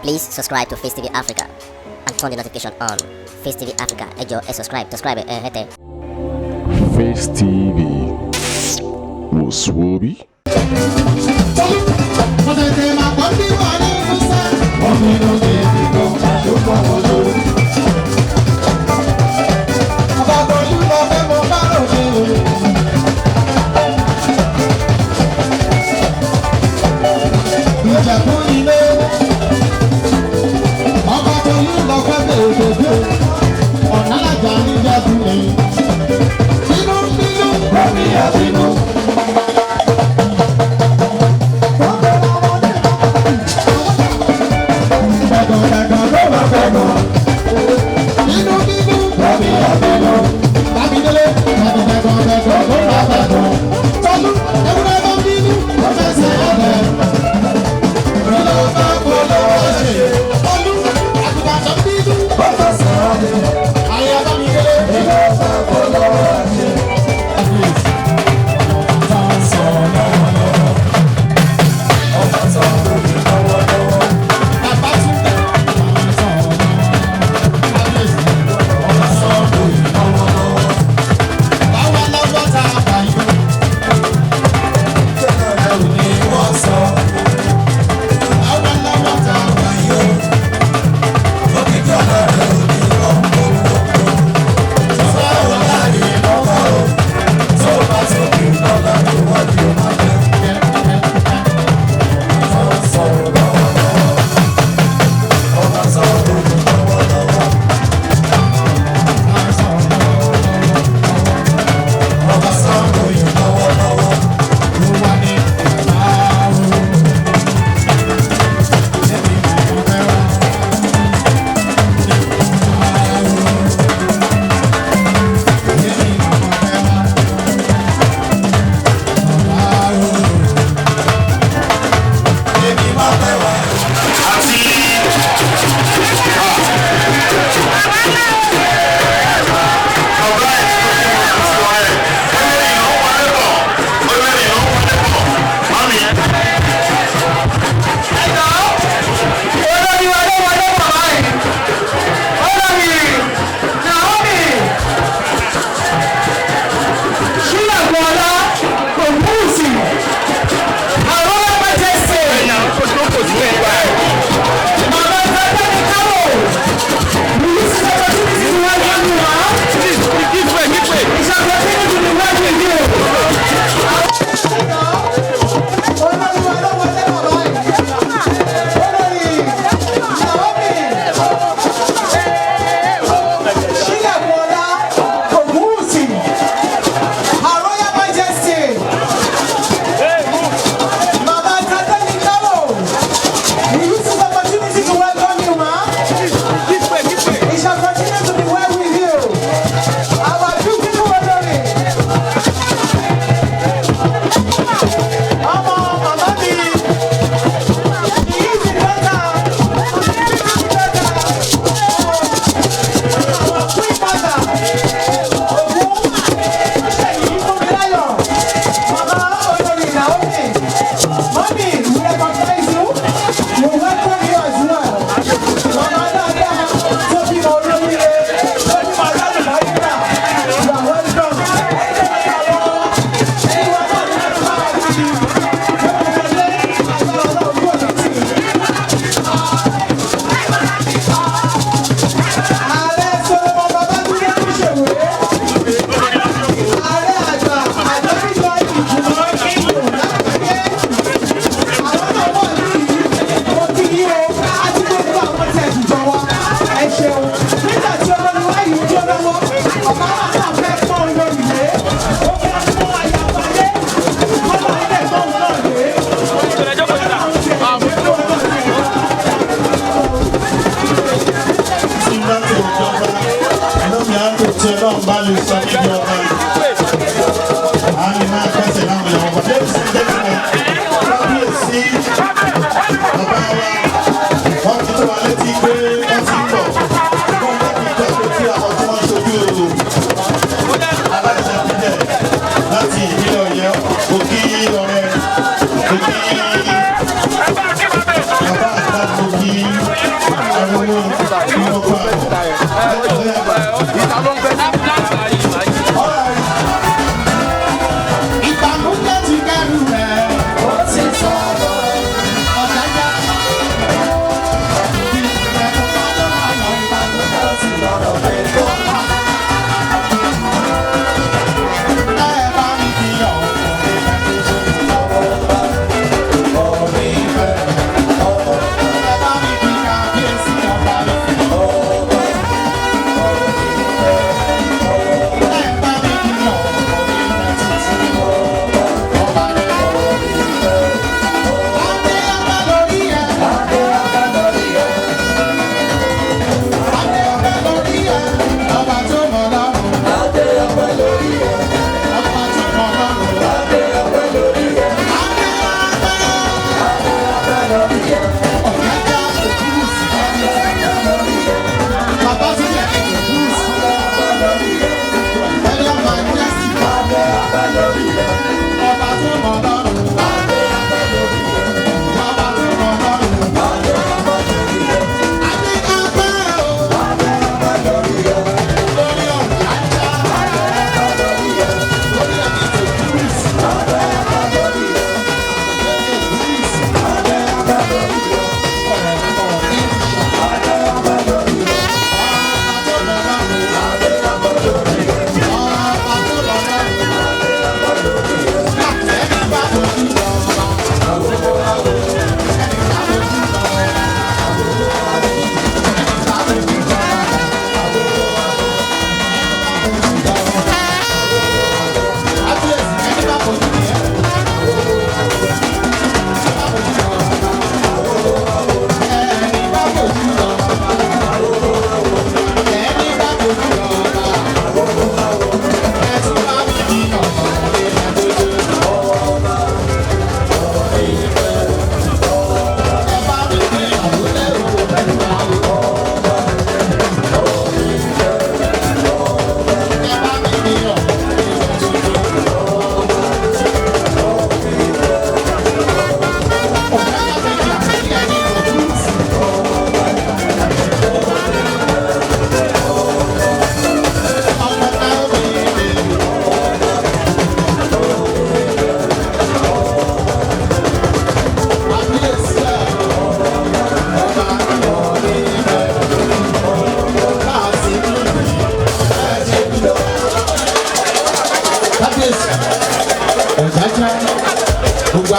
Please subscribe to Face TV Africa and turn the notification on. Face TV Africa, ẹ jọ̀ọ́, ẹ subscribe, subscribe ẹ hẹ́tẹ̀. Face TV wò sùwòbí. Mo tètè máa gbọ́ bí wà ní Musa. Wọ́n bínú gidi gan, àṣùkọ́ wọn lórí. Ọba Tolú lọ fẹ́ mo bá ròde o. Ìjẹ̀bú ilé. Ọba Tolú lọ fẹ́ bèbèbè. Ọ̀nà àjà níjẹ̀bú ni. Bínú bínú, gómìnà bínú. Bẹ̀gàn ló máa bẹ̀gàn. Inú bíbú bẹ̀mí ọ̀bẹ̀nù. Bámidélé bẹ̀gàn bẹ̀gàn bẹ̀gàn ló máa bẹ̀gàn. Tọ́lú ewúrẹ́ bá bínú ló fẹsẹ̀ ọ̀bẹ. Kí ló bá polówó ṣe? Tọ́lú àgùntàn tó bínú ló fẹsẹ̀ ọ̀bẹ. Ayé Bámidélé kí ló bá polówó ṣe? Tá a sọ lọ́wọ́lọ́wọ́. Ọba sọ lórí lọ́wọ́lọ́wọ́. Bàbá tún bẹ̀. Ọba sọ lórí lọ́wọ́lọ́wọ́. Báwa lọ́wọ́ tá a bá yọ. Ẹrù ni wọ́n sọ. Báwa lọ́wọ́ tá a bá yọ. Òkìkí ọ̀la rẹ̀ ò ní wọ́n gbogbo. Sọ́wọ́ láàrin lọ́kọ̀ o. Tó o bá sókè lọ́la tó wájú ó máa jẹ́. Wọ́n sọ lọ́wọ́lọ́wọ́. Ọba sọ lórí lọ́wọ́lọ́wọ́. Ọba sọ lórí lọ́wọ́lọ́wọ́. Ló wá ní àárò. Ẹbí tí mo fẹ́ wá. Àárò. Ẹbí tí mo fẹ́ wá. Àárò. Ẹbí máa fẹ́ wá. Àti ọ̀gá ẹ̀ tó fún ẹ̀ olórí ló ń wọlé bọ̀, olórí ló ń wọlé bọ̀ mami. Olórí wa ló wọlé bọ̀ báyìí. Olórí Naomi Ṣílẹ̀kùnọlá Ògúnwùsì, àwọn Majesty, Màmá Tẹ́tẹ́ni Káwò, we use this opportunity to welcome you, ma. It's an opportunity to welcome you. Olórí wa ló wọlé bọ̀ báyìí. Olórí Naomi Ṣílẹ̀kùnọlá Ògúnwùsì, Her Royal Majesty, Mama Tẹ́tẹ́ni Káwò, we use this opportunity to welcome you, ma. It shall continue to be well with you. Our beautiful Olórí. Ọmọ màmá mi, she is the daughter, beautiful daughter of our queen mother, Ògún Ṣèyí Fúnmiláyọ̀, Màmá Olórí Naomi. Mummy, we recognize you, we welcome you as well. Màmá dáadáa tó bímọ olóríire, tó bímọ alálùbáríkà, you are welcome. Ẹ jẹ́ kí àwọn ìwà náà ní láti máa rí i. Ààrẹ Solomon Babátúndé Kúṣèwé, ààrẹ àgbà àjọyọ̀ ìgbìmọ̀ ìlú lágbàáyé, àwọn náà wà ní ìlú mo kí yín o, àti gbogbo àwọn tí ẹ jùjọ wa, ẹ ṣeun. Nígbà tí olórí wa yìí jó lọ́wọ́, ọ̀gá wa náà fẹ́ pọ́n olórí lé, ó fẹ́ pọ́n ayaba lé, kọ́lá ilé pọ́n náà lé. Tí bá tó jọba lómi àtò tí Ọlọ́run bá lè sọ níbi ọba a lè máa kẹsẹ̀ láwọn ìyàwó bá dé sí gentleman. Kábíyèsí bàbá wa, wọ́n ti tó wa létí pé wọ́n ti ń bọ̀ fún láti tẹ́kọ̀ọ́ tí àwọn tí wọ́n ṣojú aláṣẹ ìbílẹ̀ láti ìpínlẹ̀ Ọ̀yọ́ òkè ọ̀rẹ́ òkè bàbá àgbà òkè.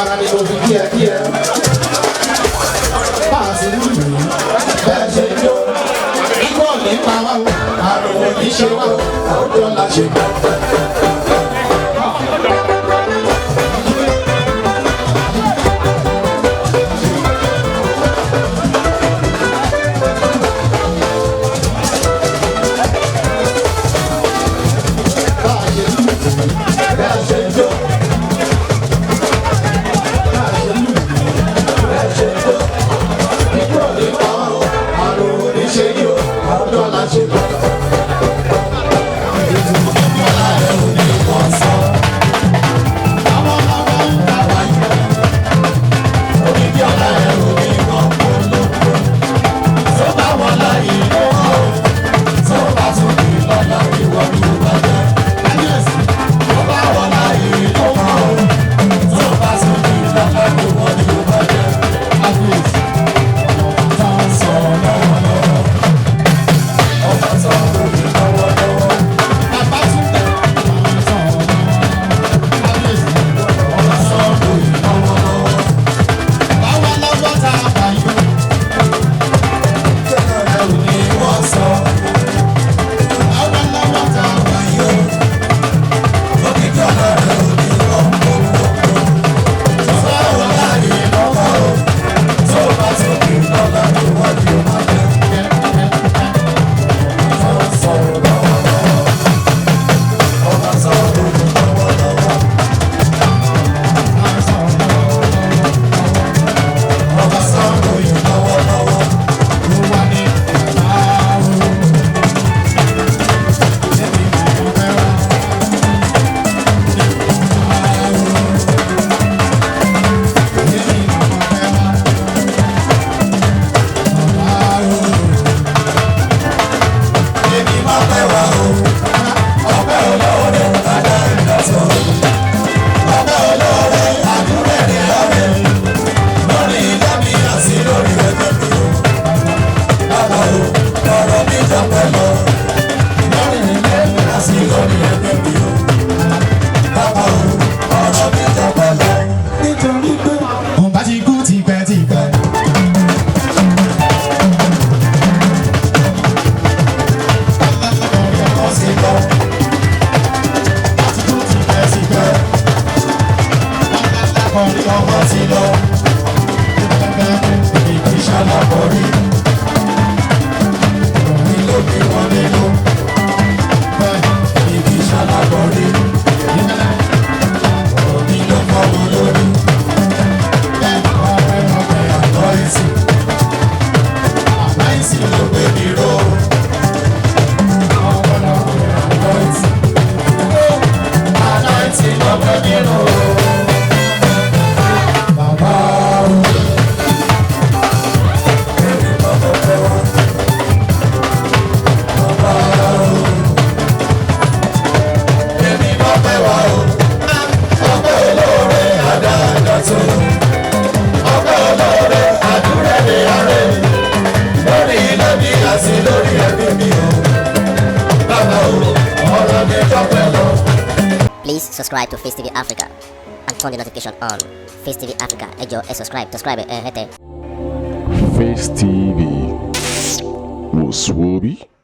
Ara ni mo fi kí ẹ kí ẹ. Bá a sì ń lù yìí, bẹ́ẹ̀ ṣe ń jó. Ikú ọ̀nì pa wá o, àrùn ò ní ṣe wá o, àwùjọ la ṣe gbà. Bá a ṣe ń lù yìí, bẹ́ẹ̀ ṣe ń jó. Bá a ṣe ń lù yìí, bẹ́ẹ̀ ṣe ń jó. Ikú ọ̀nì pa wá o, àrùn ò ní ṣe yí o, àwùjọ la ṣe gbà. Nítorí pé òun bá ti kú tipẹ́tipẹ́. Please subscribe to Face TV Africa and turn the notification on. Face TV Africa, ẹ jọ̀ọ́ ẹ subscribe, subscribe ẹ hẹ́tẹ̀. Face TV was Swoby.